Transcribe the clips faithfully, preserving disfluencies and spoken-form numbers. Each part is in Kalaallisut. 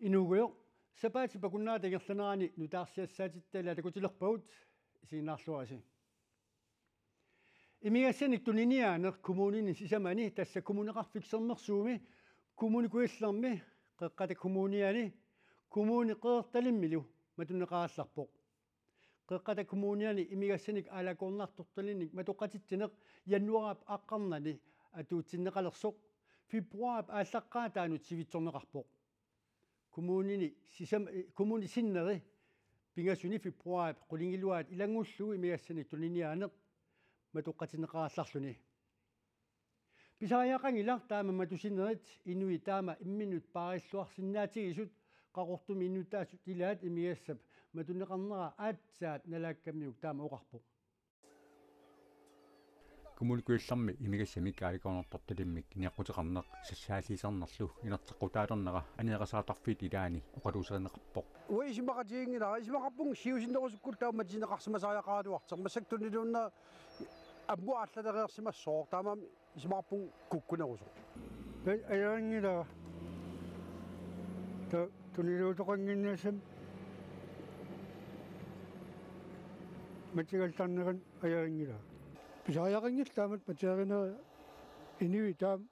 Nuugujoq, sapaatip akunnerata ingerlanerani nutaarsiassaatitta ilaa takutilerpagut, isiginnaarluarisi. Imigassanik tuniniaaneq kommunini sisamani, tassa Kommuneqarfik Sermersuumi, Kommune Kujallermi, Qeqqata Kommuniani, Kommune Qeqertalimmilu matuneqarallarpoq. Qeqqata Kommuniani imigassanik aalakoornartortalinnik matoqatitsineq januaarip aqqarnani atuutsinneqalersoq februaarip aallaqqaataanut sivitsorneqarpoq. Kommunini sisam-, eh, kommunip sinneri pingasuni februaarip qulingiluaat ilanngullugu imigassanik tuniniaaneq matoqatinneqarallarluni. Pisariaqanngilaq taama matusinerit inuit taama imminnut paarilluarsinnaatigisut, Qaqortumi innuttaasut ilaat imigassap matuneqarnera aatsaat Nalaakkamiuk taama oqarpoq. Kommune Kujallermi imigassamik aalakoornartortalimmik nioqquteqarneq sassaalliisarnerlu inerteqqutaalernera aneeqasaartarfiit ilaanni oqaluuserineqarpoq. Uanga isumaqatiginngilara, isumaqarpunga siusinnerusukkut taama matusineqarsimasariaqaraluartoq. Massakkut tuniluunneq ammut aallaleriarsimassooq, taamaammat isumaqarpunga kukkunerusoq. Tassa ajorinngilara. Tassa tuniluutoqannginnassami matugallarnerani ajorinngilara. Pisariaqanngilaq taamatut matuerineq, inuit taama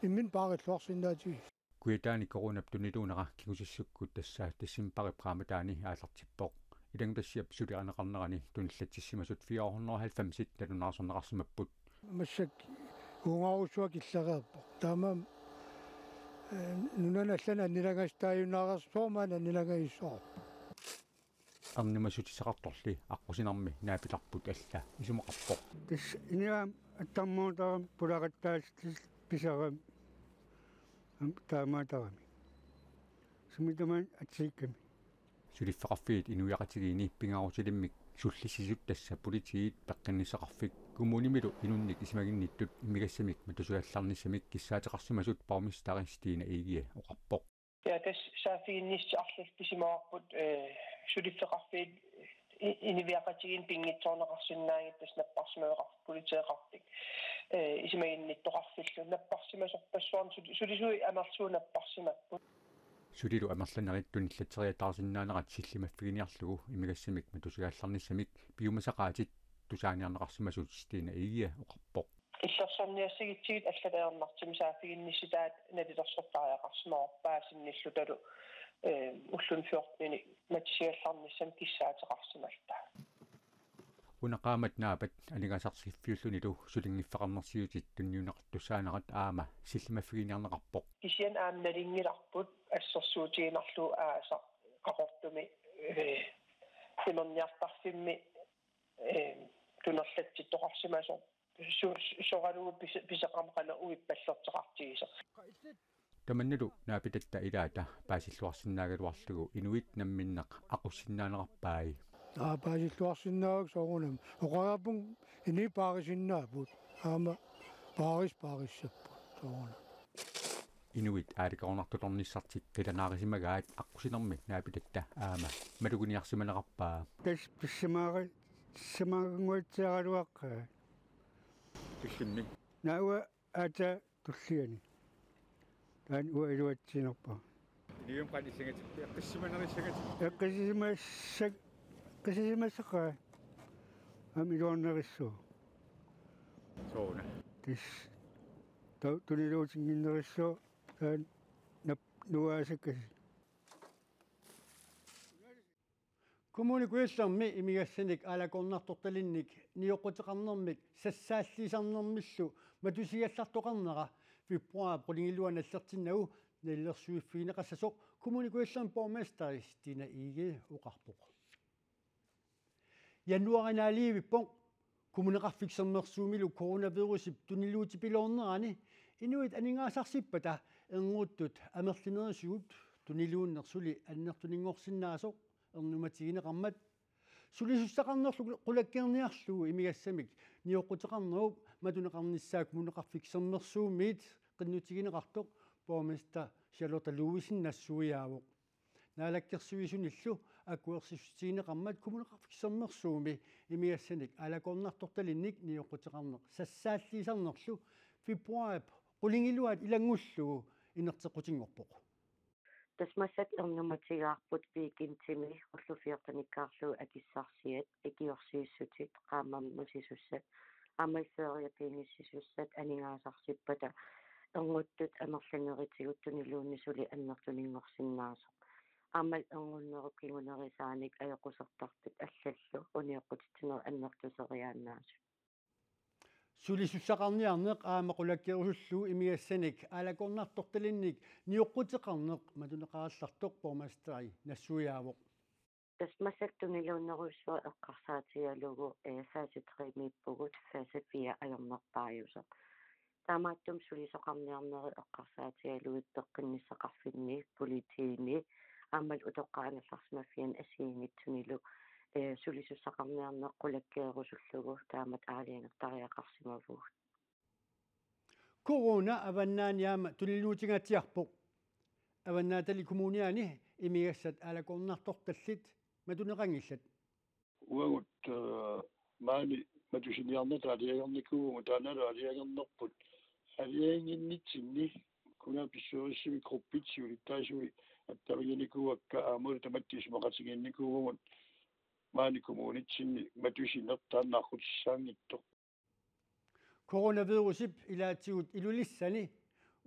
imminnut paarilluarsinnaatigisut. Kujataani coronap tuniluunera kingusissukkut tassa decembarip qaammataani aallartippoq. Ilanngutassiap suliarineqarnerani tunillatsissimasut fire hundrede og halvfems nalunaarsorneqarsimapput. Massakkut uungarujussuaq killereerpoq. Taamaammat, eh, nunani allani annilangassutaajunnaarsoq, soorunami annilangagissavarput. Ernumassutissaqartorli aqqusinermi naapitarput alla isumaqarpoq. Tassa inuit aamma attarmuutarami pulaqattaasut pisarami. Aamma taamaatarami. Sumi tamaani atsiikkami. Suliffeqarfiit inuiaqatigiinni pingaarutilimmik sullissisut, tassa politiit, peqqinnissaqarfik, kommunimilu inunnik isumaginnittut imigassamik matusigallarnissamik kissaateqarsimasut borgmesteri Stine Egede oqarpoq. Ja, tassa saaffiginnissaq arlallit pisimavarput, eh, suliffeqarfiit i-, inuiaqatigiinni pinngitsoorneqarsinnaanngitsut, tassa napparsimaveqarfik, politeeqarfik, eh, isumaginnittoqarfillu napparsimasorpassuarnik suli-, sulisuit amerlasuut napparsimapput. Sulilu amerlanerit tunillatseriataarsinnaanerat sillimaffiginiarlugu imigassamik matusigallarnissamik piumasaqaatit tusaaniarneqarsimasut Stine Egede oqarpoq. Illersorniassagutsigu allat ajornartumik saaffiginnissitaat nalilersortariaqarsimavarput paasinnillutalu, eh, ulluni fjorteninik matusigallarnissamik kissaateqarsimalluta. Una qaammat naapat aningaasarsiorfiullunilu sulinngiffeqarnersiutit tunniunneqartussaanerat aamma sillimaffiginiarneqarpoq. Kisianni aamma nalunngilarput assersuutigiinnarlugu aasaq Qaqortumi, eh, imerniartarfimmi, eh, tunerlatsittoqarsimasoq. Su-, su-, soralugu pis-, pisoqarmat qanoq uippallerteqartigisoq. Tamannalu naapitatta ilaata paasilluarsinnaagaluarlugu inuit namminneq aqussinnaanerarpai. Aa, paasilluarsinnaagakku soorunami. Oqariarpunga inuit paarisinnaapput. Aamma paaris-, paarissapput soorunami. Inuit aalakoornartortarnissartik qilanaarisimagaat aqqusinermi naapitatta aamma maluginiarsimanerarpaa. Tassa pissimaaqa-, pissimaakanguatsiaraluaqqaat. Tullimmi. Naua aatsaat tulliani. Taanna uanga iluatsiinerpara. Ilium qanissagatik, eqqissisimanerissagatik. Eqqissisimassak-, eqqissisimassaqaat. Aamma iluarnerissooq. Sooruna. Tassa. Tau tuniluutinnginnerissooq. Taanna nap-, nuaasakkasi. Kommune Kujallermi imigassanik aalakoornartortalinnik nioqquteqarnermik sassaalliisarnermillu matusigallartoqarnera februaarip qulingiluaat nallertinnagu nalilersuiffigineqassasoq Kommune Kujallermi borgmesteri Stine Egede oqarpoq. Januaari naalivippoq. Kommuneqarfik Sermersuumilu coronavirusip tuniluutipiloornerani inuit aningaasarsippata ernuttut amerlinerisigut tuniluunneq suli annertuninngorsinnaasoq ernumatigineqarmat. Sulisussaqarnerlu qulakkeerniarlugu imigassamik nioqquteqarnerup matuneqarnissaa Kommuneqarfik Sermersuumiit qinnutigineqartoq borgmester Charlotte Ludvigsen nassuiaavoq. Naalakkersuisunillu akuersissutigineqarmat Kommuneqarfik Sermersuumi imigassanik aalakoornartortalinnik nioqquteqarneq sassaalliisarnerlu februaarip qulingiluaat ilanngullugu inerteqqutinngorpoq. Tassa massakkut ernumatigaarput weekendimi ullut fjortenikkaarlugu akissarsiat, ikiorsiissutit, qaammammutisussat, aamma feriat pigiissisussat aningaasarsippata ernguttut amerlanerisigut tuniluunniit suli annertuninngorsinnaasoq. Aamma erngunnerup kingunerisaanik ajoqusertartut allallu unioqqutitsinerit annertuseriaannaasut. Sulisussaqarniarneq aamma qulakkeerusullugu imigassanik aalakoornartortalinnik nioqquteqarneq matuneqarallartoq borgmesteri nassuiaavoq. Tassa massakkut tuniluunnerujussuaq eqqarsaatigalugu, eh, fase tre-miippugut, fase fire ajornerpaajusoq. Taamaattumik sulisoqarniarnerit eqqarsaatigalugit peqqinnissaqarfinni, politiini, aammalu utoqqaat angerlarsimaffianni assigiinngitsunilu, eh, sulisussaqarniarneq qulakkeerusullugu taamatut aalajangertariaqarsimavugut. Corona Avannaani aamma tuniluutingaatsiarpoq. Avannaatali Kommuniani imigassat aalakoornartortallit matuneqanngillat. Uagut, eh, maani matusiniarnata aalajangernikuu, taanna aalajangernerput. Aalajanginnitsinni kommunalbestyrelsimi gruppit siulittaasui attaviginikuuakka aammalu tamatta isumaqatigiinnikuuvugut maani kommunitsinni matusineq taanna aqqutissaanngitsoq. Coronavirusip ilaatigut Ilulissani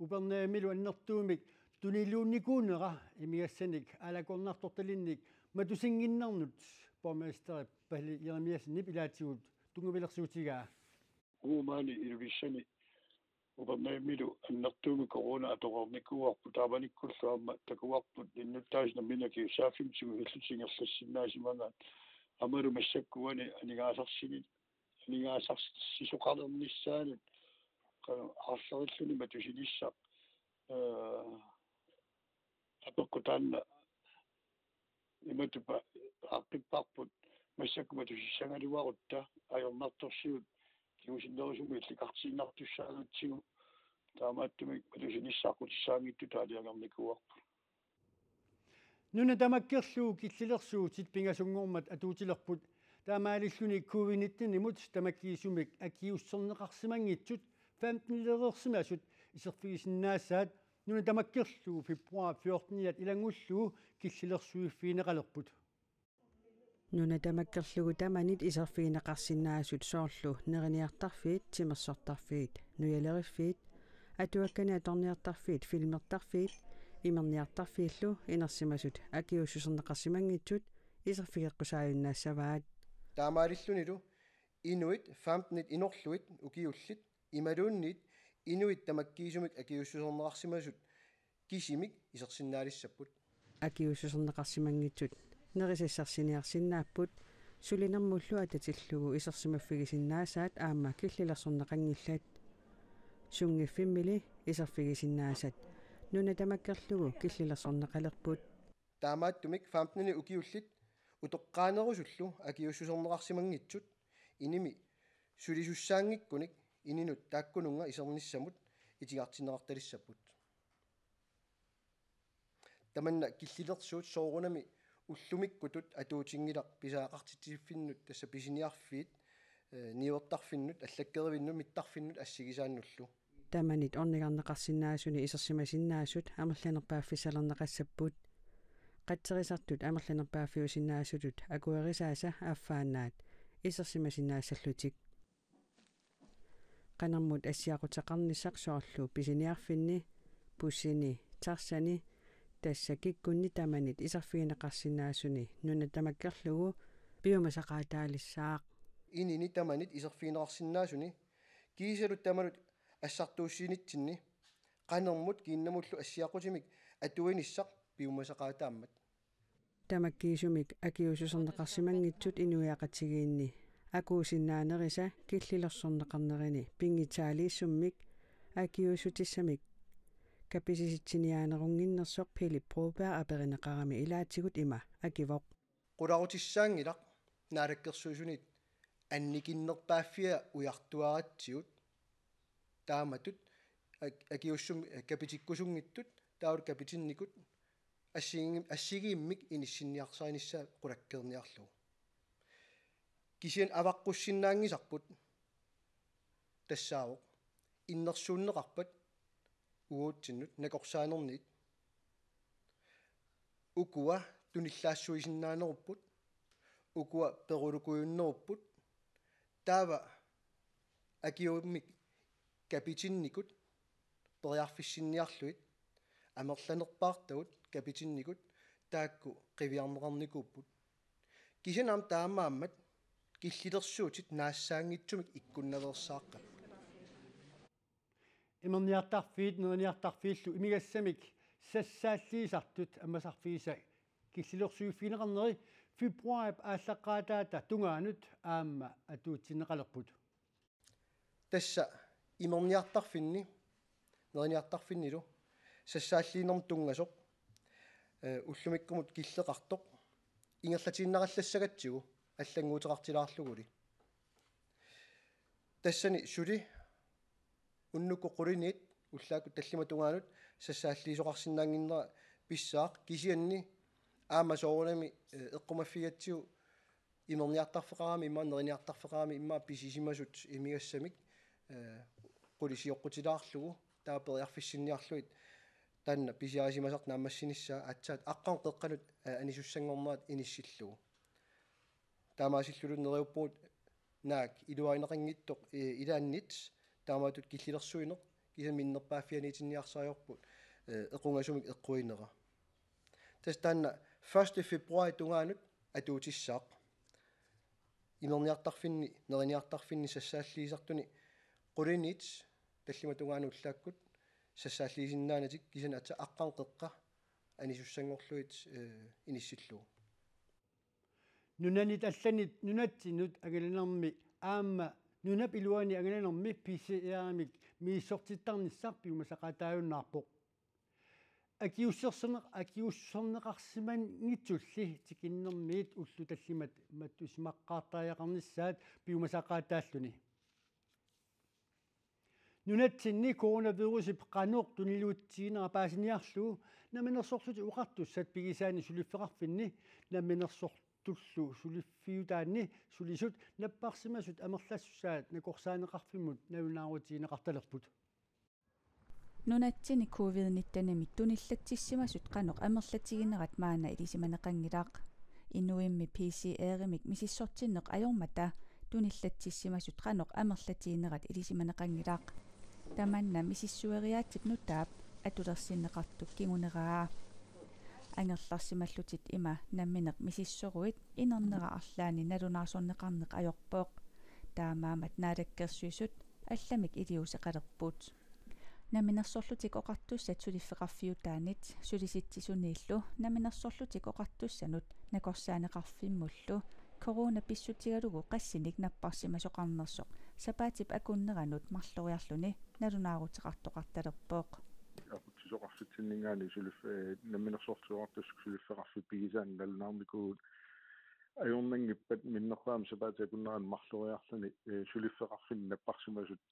Upernavimmilu annertuumik tuniluunnikuunera imigassanik aalakoornartortalinnik matusinnginnarnut borgmesteri Palle Jerimiassenip ilaatigut tunngavilersuutigaa. Uagut maani Ilulissani Upernavimmilu annertuumik corona atoreernikuuarput, taamanikkullu aamma takuarput innuttaasut nammineq akisussaaffimmik tigusillutik ingerlassinnaasimagaat. Aammalu massakkut uani aningaasarsiorni-, aningaasarsarsisoqalernissaanut qa-, aarlerilluni matusinissaq, eh, apeqqut taanna imatut aaqqipparput: massakkut matusissagaluarutta ajornartorsiut kingusinnerusumik illikartiinnartussaagatsigu, taamaattumik matusinissaq aqqutissaanngitsutut aalajangernikuuarput. Nuna tamakkerlugu killilersuutit pingasunngormat atuutilerput. Taamaalilluni covid nitten-imut tamakkiisumik akiuussuserneqarsimanngitsut femten-ilereersimasut iserfigisinnaasaat nuna tamakkerlugu februar fjorten-iat ilanngullugu killilersuiffigineqalerput. Nuna tamakkerlugu tamanit iserfigineqarsinnaasut soorlu neriniartarfiit, timersortarfiit, nujaleriffiit, atuakkani atorniartarfiit, filmertarfiit, imerniartarfiillu inersimasut akiuussuserneqarsimanngitsut iserfigeqqusaajunnassavaat. Taamaalillunilu inuit femten-it inorlugit ukiullit imaluunniit inuit tamakkiisumik akiuussuserneqarsimasut kisimik isersinnaalissapput. Akiuussuserneqarsimanngitsut nerisassarsiorsinnaapput, sulinermullu atatillugu isersimaffigisinnaasaat aamma killilersorneqanngillat. Sunngiffimmili iserfigisinnaasat nuna tamakkerlugu killilersorneqalerput. Taamaattumik femten-it ukiullit utoqqaanerusullu akiuussuserneqarsimanngitsut inimi sulisussaanngikkunik ininut taakkununnga isernissamut itigartinneqartalissapput. Tamanna killilersuut soorunami ullumikkutut atuutinngilaq pisariaqartitsiffinnut, tassa pisiniarfiit, eh, niuertarfinnut, allakkerivinnut, mittarfinnut assigisaannullu. Tamanit ornigarneqarsinnaasuni isersimasinnaasut amerlanerpaaffissalerneqassapput. Qatserisartut amerlanerpaaffiusinnaasutut akuerisaasa affaannaat isersimasinnaassallutik. Qanermut assiaquteqarnissaq soorlu pisiniarfinni, bussini, taxani, tassa kikkunni tamanit iserfigineqarsinnaasuni nuna tamakkerlugu piumasaqaataalissaaq. Inini tamanit iserfigineqarsinnaasuni kiisalu tamanut assartuussinitsinni qanermut kiinnamullu assiaqutimik atuinissaq piumasaqaataammat. Tamakkiisumik akiuussuserneqarsimanngitsut inuiaqatigiinni akuusinnaanerisa killilersorneqarnerini pinngitsaaliissummik akiuussutissamik kapitisitsiniaanerunnginnersoq Philip Broberg aperineqarami ilaatigut ima akivoq: Qularutissaanngilaq Naalakkersuisuniit annikinnerpaaffia ujartuaratsigu. Taamatut ak-, akiuussum-, kapitikkusunngitsut taavalu kapitinnikut assigii-, assigiimmik inissinniarsarinissaa qulakkeerniarlugu. Kisianni avaqqussinnaanngisarput tassaavoq innersuunneqarpat uagutsinnut nakorsaanerniit. Ukua tunillaassuisinnaanerupput, ukua perulukujunnerupput, taava akiummik kapitinnikut periarfissinniarlugit amerlanerpaartagut kapitinnikut taakku qiviarneqarnikuupput. Kisianni aamma taamaammat killilersuutit naassaanngitsumik ikkunnaveersaaqqapput. Imerniartarfiit neriniartarfiillu imigassamik sassaalliisartut ammasarfiisa killilersuiffigineqarneri februaarip aallaqqaataata tungaanut aamma atuutsinneqalerput. Tassa imerniartarfinni neriniartarfinnilu sassaalliinermut tunngasoq, eh, ullumikkumut killeqartoq ingerlatiinnarallassagatsigu allannguuteqartilaarluguli. Tassani suli unnukkut quliniit ullaakkut tallimat tungaanut sassaalliisoqarsinnaannginnera pissaaq, kisianni aamma soorunami, eh, eqqumaffigatsigu imerniartarfeqarami immaqa neriniartarfeqarami immaqa pisisimasut imigassamik, eh, qulisioqqutilaarlugu taava periarfissinniarlugit taanna pisiarisimasartut naammassinissaat aatsaat aqqaneq-qeqqanut, eh, anisussanngornerat inissillugu. Taamaasilluni neriuppugut naak iluarineqanngitsoq, eh, ilaannit taamatut killilersuineq kisianni minnerpaaffianiitinniarsarivarput, eh, equngasumik eqquinnera. Tassa taanna første februaarip tungaanut atuutissaaq. Imerniartarfinni, neriniartarfinni sassaalliisartuni quliniit tallimat tungaanut ullaakkut sassaalliisinnaanatik kisianni aatsaat aqqaneq-qeqqat anisussanngorlugit, eh, inissillugu. Nunanit allanit nunatsinnut angalanermi aamma nunap iluani angalanermi P C R-imik misissortittarnissaq piumasaqaataajunnaarpoq. Akiuussersorneq-, akiuusserneqarsimanngitsulli tikinnermiit ullut tallimat mattusimaqqaartariaqarnissaat piumasaqaataalluni. Nunatsinni coronavirusip qanoq tuniluutiginera paasiniarlugu Namminersorlutik Oqartussat pigisaanni suliffeqarfinni namminersortullu suliffiutaanni sulisut napparsimasut amerlassusaat nakorsaaneqarfimmut nalunaarutigineqartalerput. Nunatsinni covid nitten-imik tunillatsissimasut qanoq amerlatiginerat maanna ilisimaneqanngilaq. Inuimmi P C R-imik misissortinneq ajormata tunillatsissimasut qanoq amerlatiginerat ilisimaneqanngilaq. Tamanna misissueriaatsip nutaap atulersinneqartup kinguneraa. Angerlarsimallutik ima nammineq misissoruit inernera arlaanni nalunaarsorneqarneq ajorpoq. Taamaammat Naalakkersuisut allamik iliuuseqalerput. Namminersorlutik Oqartussat suliffeqarfiutaannit Sulisitsisuniillu Namminersorlutik Oqartussanut nakorsaaneqarfimmullu corona pissutigalugu qassinik napparsimasoqarnersoq sapaatip akunneranut marloriarluni nalunaaruteqartoqartalerpoq. Aqutsisoqarfitsinninngaanniit suliff-, eh, Namminersorlutik Oqartussat suliffeqarfiit pigisaanni nalunaarnikuuvugut ajornanngippat minnerpaamik sapaatip akunneranut marloriarluni, eh, suliffeqarfinni napparsimasut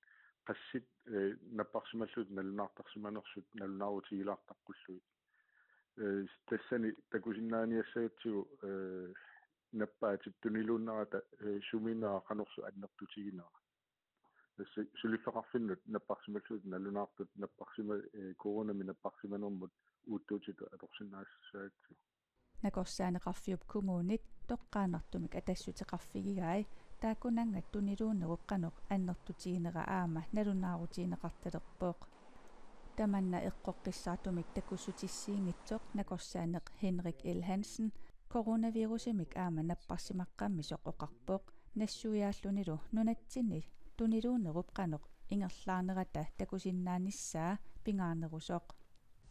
qassit, eh, napparsimallutik nalunaartarsimanersut nalunaarutigilaartaqqullugit. Eh, tassani takusinnaaniassagatsigu, eh, nappaatip tuniluunnerata, eh, suminera qanorsuaq annertutiginera. Tassa suliffeqarfinnut napparsimallutik nalunaartut napparsima-, eh, coronamik napparsimanermut uuttuutitut atorsinnaagatsigu. Nakorsaaneqarfiup kommunit toqqaannartumik atassuteqarfigigai taakkunannga tuniluunnerup qanoq annertutiginera aamma nalunaarutigineqartalerpoq. Tamanna eqqoqqissaartumik takussutissiinngitsoq nakorsaaneq Henrik L. Hansen coronavirusimik aamma napparsimaqqammisoq oqarpoq nassuiaallunilu nunatsinni tuniluunnerup qanoq ingerlaarnerata takusinnaanissaa pingaarnerusoq.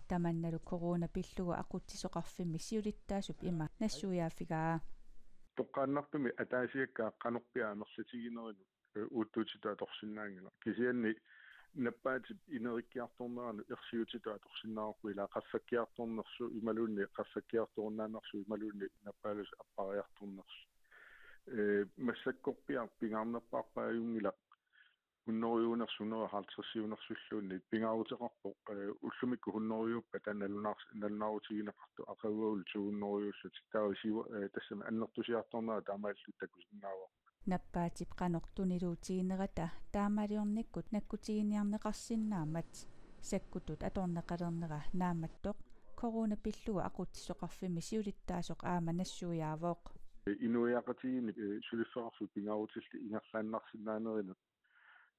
Tamannalu corona pillugu aqutsisoqarfimmi siulittaasup ima nassuiaaffigaa. Toqqaannartumik ataasiakkaat qanorpiaq amerlatiginerinut, eh, uuttuutitut atorsinnaanngilaq. Kisianni nappaatip inerikkiartorneranut ersiutitut atorsinnaavarput, ilaa qaffakkiartornersoq imaluunniit qaffakkiartorunnaanersoq imaluunniit nappaalusut appariartornersoq. Eh, massakkorpiaq pingaarnerpaarpaajunngilaq hundredeuners-, hundredehalvtredsiunersulluunniit pingaaruteqarpoq, eh, ullumikkut hundredeuppat taanna nalunaar-, nalunaarutigineqartoq, aqaguagullu to hundredeussutit, taava siua-, eh, tassami annertusiartornera taamaalillutit takusinnaavarput. Nappaatip qanoq tuniluutiginerata taamaaliornikkut nakkutiginiarneqarsinnaammat sakkutut atorneqalernera naammattoq corona pillugu aqutsisoqarfimmi siulittaasoq aamma nassuiaavoq. Inuiaqatigiinni, eh, suliffeqarfiup pingaarutillit ingerlaannarsinnaanerinut,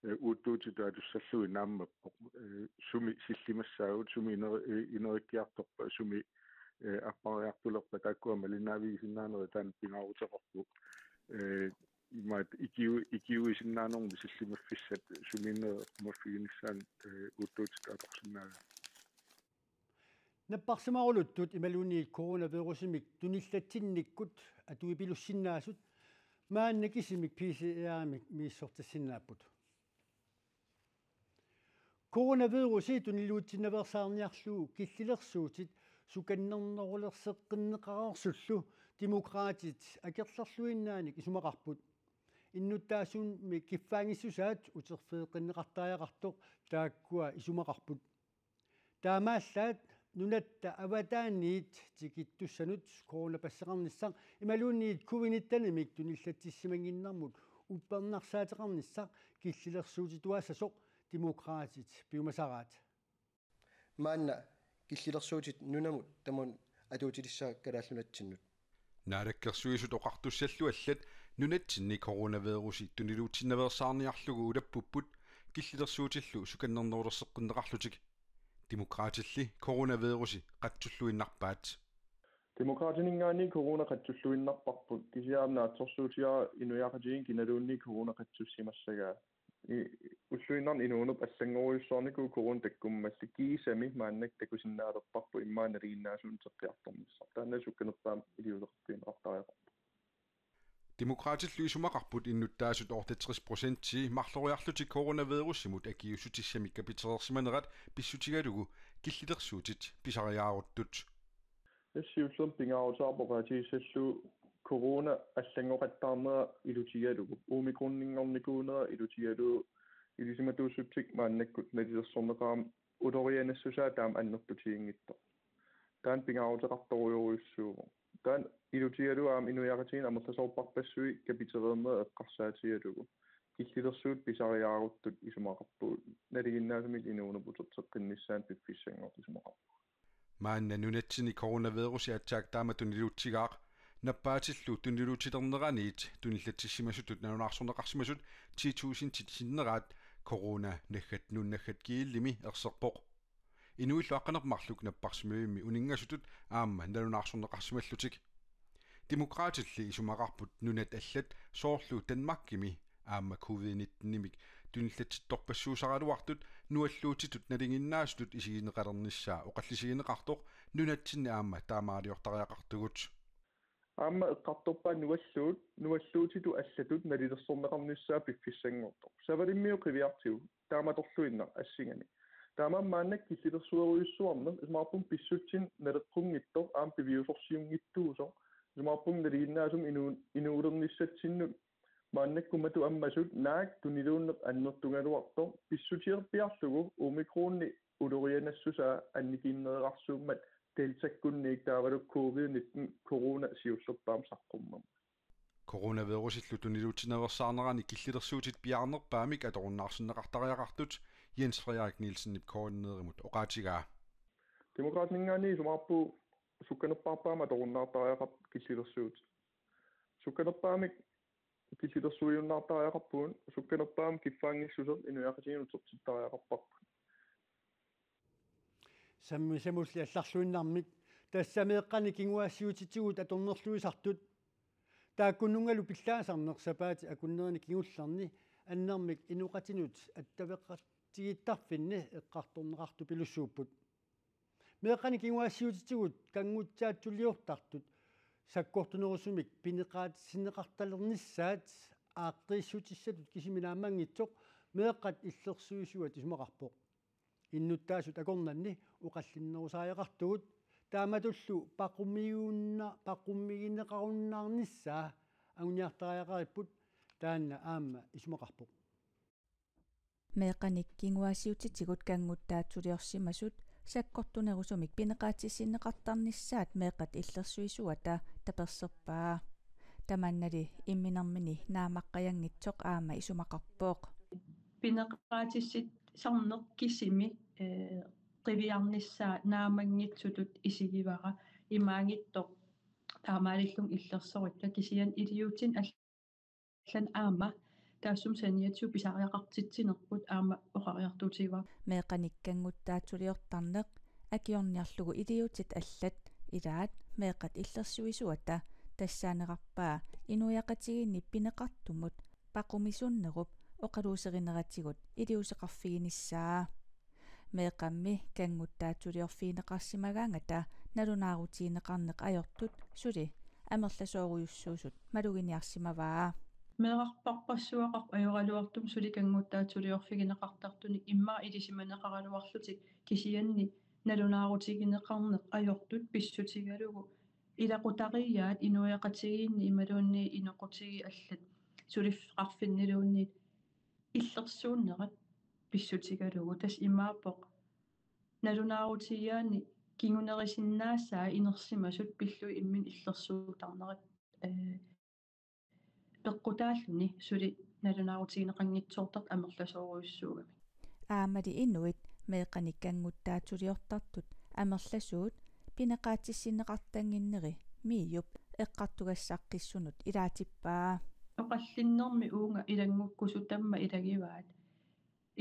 eh, uuttuutitut atussallugit naammappoq. Eh, sumi sillimassaagut, sumi iner-, eh, inerikkiartorpa, sumi, eh, appariartulerpa, taakkua malinnaavigisinnaanerit taanna pingaaruteqarpoq. Eh, imaat ikiu-, ikiuisinnaanermut sillimaffissat sumiinnerit eqqumaffiginissaat, eh, uuttuutitut atorsinnaagaat. Napparsimarusuttut imaluunniit coronavirusimik tunillatsinnikkut atuipilussinnaasut maanna kisimik P C R-imik misissortissinnaapput. Coronavirusi tuniluutsinnaveersaarniarlugu killilersuutit sukannernerulerseqqinneqareersullu Demokraatit akerlerluinnaanik isumaqarput. Innuttaasummi kiffaanngissusaat uterfigeqqinneqartariaqartoq taakkua isumaqarput. Taamaallaat nunatta avataaniit tikittussanut coronapasseqarnissaq imaluunniit covid nitten-imik tunillatsissimannginnermut uppernarsaateqarnissaq killilersuutituaassasoq Demokraatit piumasaraat. Maanna killilersuutit nunamut tamanut atuutilissaaq Kalaallit Nunatsinnut. Naalakkersuisut oqartussallu allat nunatsinni coronavirusi tuniluutsinnaveersaarniarlugu ulappupput killilersuutillu sukannernerulerseqqinneqarlutik. Demokraatilli coronavirusi qatsulluinnarpaat. Demokraatininngaanniit corona qatsulluinnarparput, kisianni naatsorsuutigaara inuiaqatigiinni kinaluunniit corona qatsussimassagaa. I-, ulluinnarni inuuneq allanngorujussuarnikuuvoq corona takkummalli, kiisami maannakkut takusinnaalerparput immaqa nalinginnaasunik teqqiartornissaq. Taanna sukkanerpaamik iliuuseqarfigineqartariaqarpoq. Demokraatillu isumaqarput innuttaasut otteogtres procentii marloriarlutik coronavirusimut akiuussutissamik kapitereersimanerat pissutigalugu killilersuutit pisariaaruttut. Tassa siullermik pingaaruteqarpoq oqaatigissallugu corona allanngoqattaarnera ilutigalugu, omikroninngornikuunera ilutigalugu, ilisimatuussutsikkut maannakkut nalilersorneqarami ulorianassusaa taama annertutiginngitsoq. Taanna pingaaruteqartorujorujussuuvoq. Taanna ilutigalugu aamma inuiaqatigiinni amerlasoorparpassuit kapitereernerat eqqarsaatigalugu killilersuutit pisariaaruttut isumaqarpugut, nalinginnaasumik inuuneq uterteqqinnissaanut piffissanngortut isumaqarpugut. Maanna nunatsinni coronavirusi aatsaat taamatut tuniluutsigaaq, nappaatillu tuniluutsilerneraniit tunillatsissimasutut nalunaarsorneqarsimasut ti tusindit sinneraat corona naggat nuun naggat gl-imi erserpoq. Inuillu aqqaneq-marluk napparsimmavimmi uninngasutut aamma nalunaarsorneqarsimallutik. Demokraatilli isumaqarput nunat allat soorlu Danmarkimi aamma covid nitten-imik tunillatsittorpassuusaraluartut nualluutitut nalinginnaasutut isigineqalernissaa oqallisigineqartoq nunatsinni aamma taamaaliortariaqartugut. Aamma eqqartorpaat nualluut, nualluutitut allatut nalilersorneqarnissaa piffissanngortoq. Savalimmiut qiviartigu, taamatorluinnaq assinganik. Taamaammat maannakkut killilersuerujussuarneq isumaqarpunga pissutsit naleqqunngitsoq aamma piviusorsiunngitsuusoq. Isumaqarpunga nalinginnaasumik inuu-, inuulernissatsinnut maannakkut matut ammasut naak tuniluunneq annertugaluartoq pissutigerpiarlugu omikroni ulorianassusaa annikinnereersuummat deltakkunniit taavalu covid nitten corona siullerpaamik saqqummermat. Coronavirusillu tuniluutsinnaveersaarnerani killilersuutit piaarnerpaamik atorunnaarsinneqartariaqartut Jens Frederik Nielsenip K N R-imut oqaatigaa. Demokraatininngaanniit isumaqarpugut sukkanerpaarpaamik atorunnaartariaqarput killilersuutit. Sukkanerpaamik killilersuiunnaartariaqarpugut, sukkanerpaamik kiffaanngissuseq inuiaqatigiinnut utertittariaqarparput. Sammisamulli allarluinnarmik tassa meeqqanik kinguaassiuutitigut atornerluisartut. Taakkununngalu pillaasarneq sapaatip akunnerini kingullerni annermik inoqatinut attaveqatigiittarfinni eqqartorneqartupilussuupput. Meeqqanik kinguaassiuutitigut kannguttaatsuliortartut sakkortunerusumik pineqaatissinneqartalernissaat aaqqiissutissatut kisimi naammanngitsoq meeqqat illersuisuat isumaqarpoq. Innuttaasut akornanni oqallinnerusariaqartugut taamatullu paqummiunna-, paqummigineqarunnaarnissaa anguniartariaqaripput, taanna aamma isumaqarpoq. Meeqqanik kinguaassiuutitigut kannguttaatsuliorsimasut sakkortunerusumik pineqaatissinneqartarnissaat meeqqat illersuisuata taperserpaa. Tamannali imminermini naammaqqajanngitsoq aamma isumaqarpoq. Pineqaatissisarneq kisimi, eh, qiviarnissaa naammanngitsutut isigivara, imaanngitsoq taamaalillunga illersorikka, kisianni iliuutsinni allanut aamma taassuma saniatigut pisariaqartitsinerput aamma oqariartuutigivara. Meeqqanik kannguttaatsuliortarneq akiorniarlugu iliuutsit allat ilaat meeqqat illersuisuata tassaanerarpaa inuiaqatigiinni pineqartumut paqumisunnerup oqaluuserineratigut iliuuseqarfiginissaa. Meeqqammi kannguttaatsuliorfigineqarsimagaangata nalunaarutigineqarneq ajortut suli amerlasoorujussuusut maluginiarsimavaa. Meerarpassuaqarpoq ajoraluartumik suli kannguttaatsuliorfigineqartartunik immaqa ilisimaneqaraluarlutik, kisianni nalunaarutigineqarneq ajortut pissutigalugu ilaqutariiaat inuiaqatigiinni imaluunniit inoqutigiit allat suliffeqarfinniluunniit illersuunnerat pissutigalugu. Tassa imaappoq nalunaarutigigaanni kingunerisinnaasai inersimasut pillugit imminnut illersuuttarnerat, ee, peqqutaalluni suli nalunaarutigineqanngitsoortartut amerlasoorujussuugamik. Aammali inuit meeqqanik kannguttaatsuliortartut amerlasuut pineqaatissinneqartannginneri MIO-p eqqartugassaqqissunut ilaatippaa. Oqallinnermi uunga ilanngukkusutamma ilagivaat.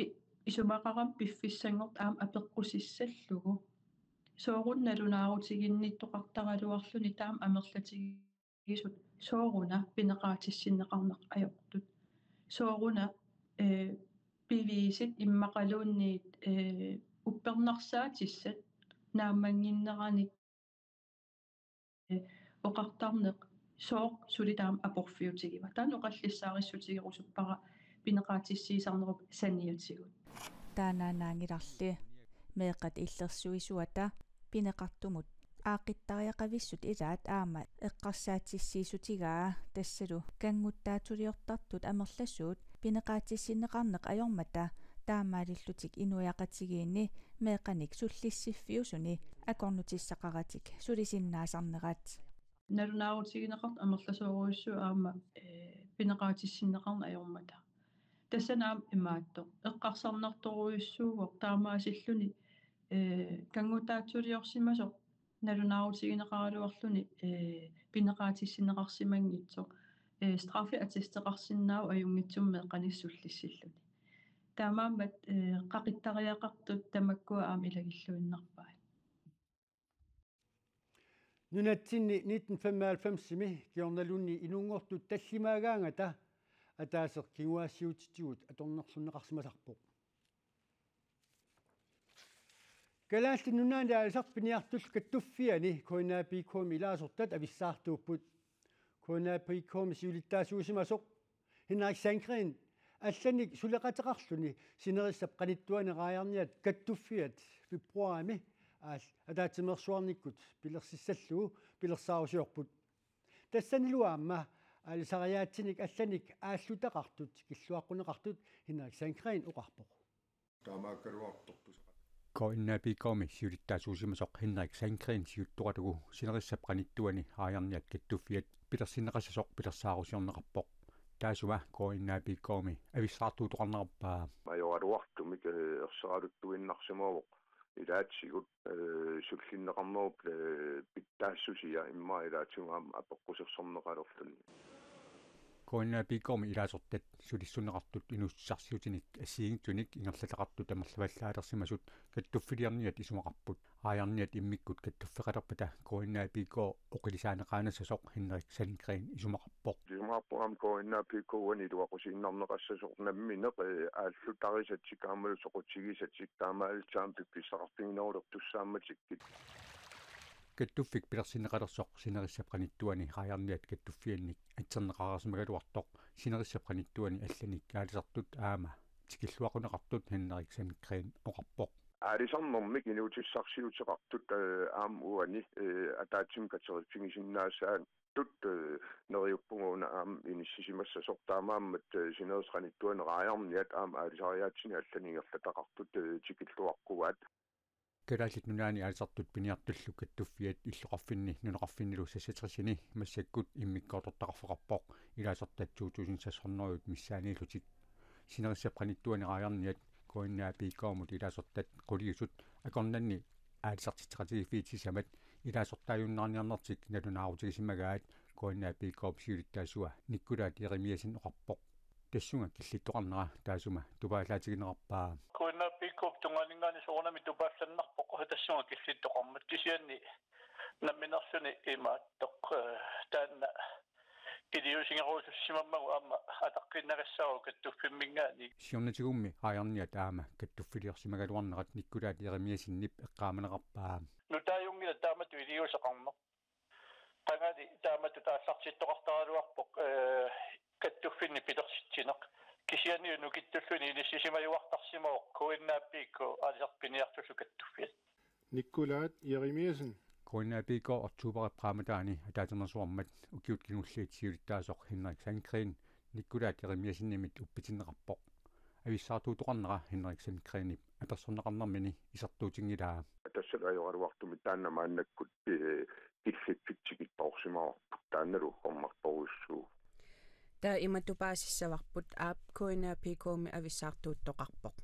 I-, isumaqarami piffissanngortoq aamma apeqqusissallugu. Sooruna nalunaarutiginnittoqartaraluarluni taama amerlatigisut, sooruna pineqaatissinneqarneq ajortut. Sooruna, ee, piviisit immaqaluunniit, ee, uppernarsaatissat naammanginneranik oqartarneq sooq suli taama aporfiutigiva. Taanna oqallissaarissutigerusuppara pineqaatissiisarnerup saniatigut. Taannaanngilarli. Meeqqat illersuisuata pineqartumut aaqqittariaqavissut ilaat aamma eqqarsaatissiissutigaa, tassalu kannguttaatsuliortartut amerlasuut pineqaatissinneqarneq ajormata taamaalillutik inuiaqatigiinni meeqqanik sullissiffiusuni akornutissaqaratik sulisinnaasarnerat. Nalunaarutigineqartut amerlasoorujussuit aamma, ee, pineqaatissinneqarneq ajormata. Tassani aamma imaattoq eqqarsarnartorujussuuvoq taamaasilluni, ee, kannguttaatsuliorsimasoq nalunaarutigineqaraluarluni, ee, pineqaatissinneqarsimanngitsoq, ee, straffeattesteqarsinnaavoq ajunngitsumik meeqqanik sullissilluni. Taamaammat, ee, qaqittariaqartut tamakkua aamma ilagilluinnarpaat. Nunatsinni nitten femoghalvfemsimi kingornaluunniit inunngortut tallimaagaangata ataaseq kinguaassiuutitigut atornerlunneqarsimasarpoq. Kalaallit Nunaanni aalisartut piniartullu kattuffianni K N A P K-mi ilaasortat avissaartuupput. K N A P K-mi siulittaasuusimasoq Henrik Sandgreen allanik suleqateqarluni sinerissap qanittuani raajarniat kattuffiat februarimi aal-, ataatsimeersuarnikkut pilersissallugu pilersaarusiorput. Tassanilu aamma aalisariaatsinik allanik aallutaqartut tikilluaqquneqartut Henrik Sandgreen oqarpoq. Taamaakkaluartorput. K N A P K-mi siulittaasuusimasoq Henrik Sandgreen siuttoralugu sinerissap qanittuani raajarniat kattuffiat pilersinneqassasoq pilersaarusiorneqarpoq. Taassuma K N A P K-mi avissaartuutoqarnerarpaa. Ajoraluartumik, ee, erseraluttuinnarsimavoq ilaatigut, ee, sullinneqarnerup, ee, pitsaassusia immaqa ilaatigut aamma apeqqusersorneqalerluni. K N A P K-mi ilaasortat sulissunneqartut inuussutissarsiutinik assigiinngitsunik ingerlataqartut amerlavallaalersimasut kattuffiliarniat isumaqarput. Raajarniat immikkut kattuffeqalerpata K N A P K oqilisaaneqaanassasoq Henrik Sandgreen isumaqarpoq. Isumaqarpunga aamma K N A P K-ani iluaqusiinnarneqassasoq nammineq, ee, aallutarisatik aammalu soqutigisatik taamaalillutik aamma piffissaqarfiginerulertussaammatigit. Kattuffik pilersinneqalersoq sinerissap qanittuani raajarniat kattuffiannik atserneqareersimagaluartoq sinerissap qanittuani allanik aalisartut aamma tikilluaqquneqartut Henrik Sandgreen oqarpoq. Aalisarnermik inuutissarsiuteqartut, ee, aamma uani, ee, ataatsimik katerfigisinnaassaat tut, ee, neriuppunga una aamma inissisimassasoq, taamaammat, ee, sinerissap qanittuani raajarniat aamma aalisariaatsinik allanik ingerlataqartut, ee, tikilluaqquaat. Kalaallit Nunaanni aalisartut piniartullu kattuffiat illoqarfinni nunaqarfinnilu seksogtresini massakkut immikkoortortaqarfeqarpoq ilaasortat to tusind seks hundrede missaaniillutik. Sinerissap qanittuani raajarniat K N A P K-mut ilaasortat quliusut akornanni aalisartitseqatigiiffiit sisamat ilaasortaajunnaarniarnertik nalunaarutigisimagaat K N A P K-p siulittaasua Nikkulaat Jeremiassen oqarpoq. Tassunga killittoqarnera taassuma tupaallaatigineqarpaa. K N A P K-p tungaaninngaanniit soorunami tupaallannarpoq tassunga killittoqarmat, kisianni nammineerluni imaattoq, eh, taanna iliuuserusussimammagu aamma ataqqinnagassaavoq kattuffimminngaanniit. Siornatigummi raajarniat aamma kattuffiliorsimagaluarnerat Nikkulaat Jeremiassenip eqqaamaneqarpaa. Nutaajunngilaq taamatut iliuuseqarneq. Qangali taamatut aallartittoqartaraluarpoq, eh, kattuffinnik pilersitsineq. Kisianni nukittulluni inissisimajuartarsimavoq K N A P K aalisartut piniartullu kattuffiat. Nikkulaat Jeremiassen. K N A P K oktoberip qaammataani ataatsimeersuarmat ukiut kingulliit siulittaasoq Henrik Sandgreen Nikkulaat Jeremiassenimit uppitinneqarpoq. Avissaartuuttoqarnera Henrik Sandgreenip apersorneqarnermini isertuutinngilaa. Tassalu ajoraluartumik taanna maannakkut, eh, killiffik tikittoorsimavarput, taannalu uggornartorujussuuvoq. Taava imatut paasissavarput, aap, K N A P K-mi avissaartuuttoqarpoq.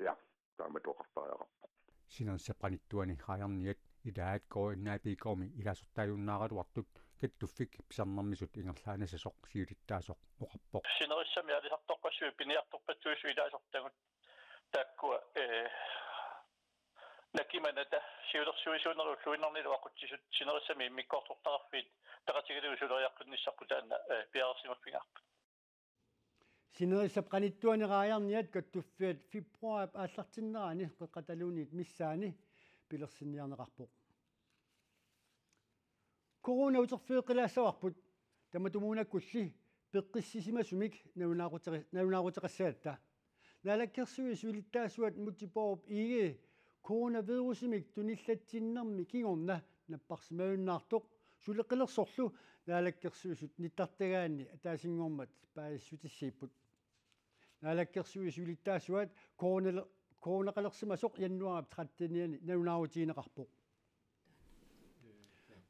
Ja, taamatut oqartariaqarpoq. Sinerissap qanittuani raajarniat ilaat K N A P K-mi ilaasortaajunnaaraluartut kattuffik pisarnermisut ingerlaannassasoq siulittaasoq oqarpoq. Sinerissami aalisartorpassuit piniartorpassuillu ilaasortagut taakkua, eh, nakimanata siulersuisuunerup ulluinnarnilu aqutsisut sinerissami immikkoortortaqarfiit peqatigalugit suleriaqqinnissarput taanna, eh, piareersimaffigaarput. Sinerissap qanittuani raajarniat kattuffiat februaarip aallartinnerani Qeqqata Lundiup missaani pilersinniarneqarpoq. Corona uterfigeqqilaassavarput, tamatumuunakkulli peqqissisimasumik nalunaaquteri-, nalunaaquteqassagatta. Naalakkersuisut siulittaasuat Múte Bourup Egede coronavirusimik tunillatsinnermi kingorna napparsimajunnaartoq suleqqilersorlu Naalakkersuisut nittartagaanni ataasinngormat paasissutissiipput. Naalakkersuisut siulittaasuat corona-, coronaqalersimasoq januaarip trettenianni nalunaarutigineqarpoq.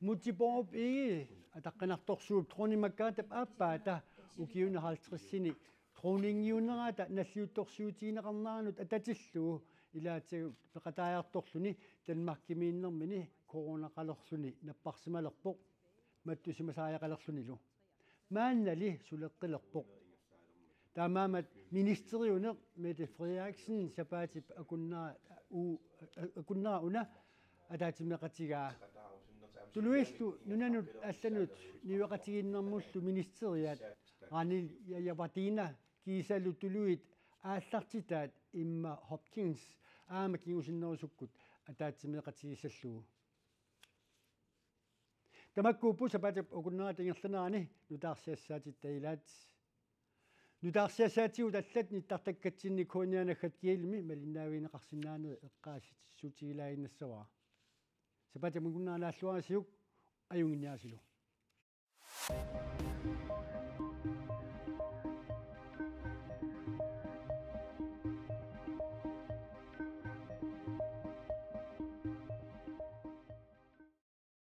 Múte Bourup Egede ataqqinartorsuup dronning Margrethe aappaata ukiuni halvtredsini dronningiunerata nalliuttorsiutigineqarneranut atatillugu ilaatigut peqataajartorluni Danmarkimiinnermini coronaqalerluni napparsimalerpoq mattussimasariaqalerlunilu. Maannali suleqqilerpoq. Taamaammat ministeriuneq Mette Frederiksen sapaatip akunnera u-, akunnera una ataatsimeeqatigaa. Tuluillu nunanut allanut niueqatigiinnermullu ministeriat Ranil Jayawardenep kiisalu tuluit aallartitaat Emma Hopkins aamma kingusinnerusukkut ataatsimeeqatigiissallugu. Tamakkuupput sapaatip akunnerata ingerlanerani nutaarsiassaatitta ilaat. Nutaarsiassaatigut allat nittartakkatsinni K N R naggat gl-imi malinnaavigineqarsinnaanerit eqqaasitsissutigilaaginnassavara. Sapaatip akunnerata naalluarisiuk, ajunnginniarisilu.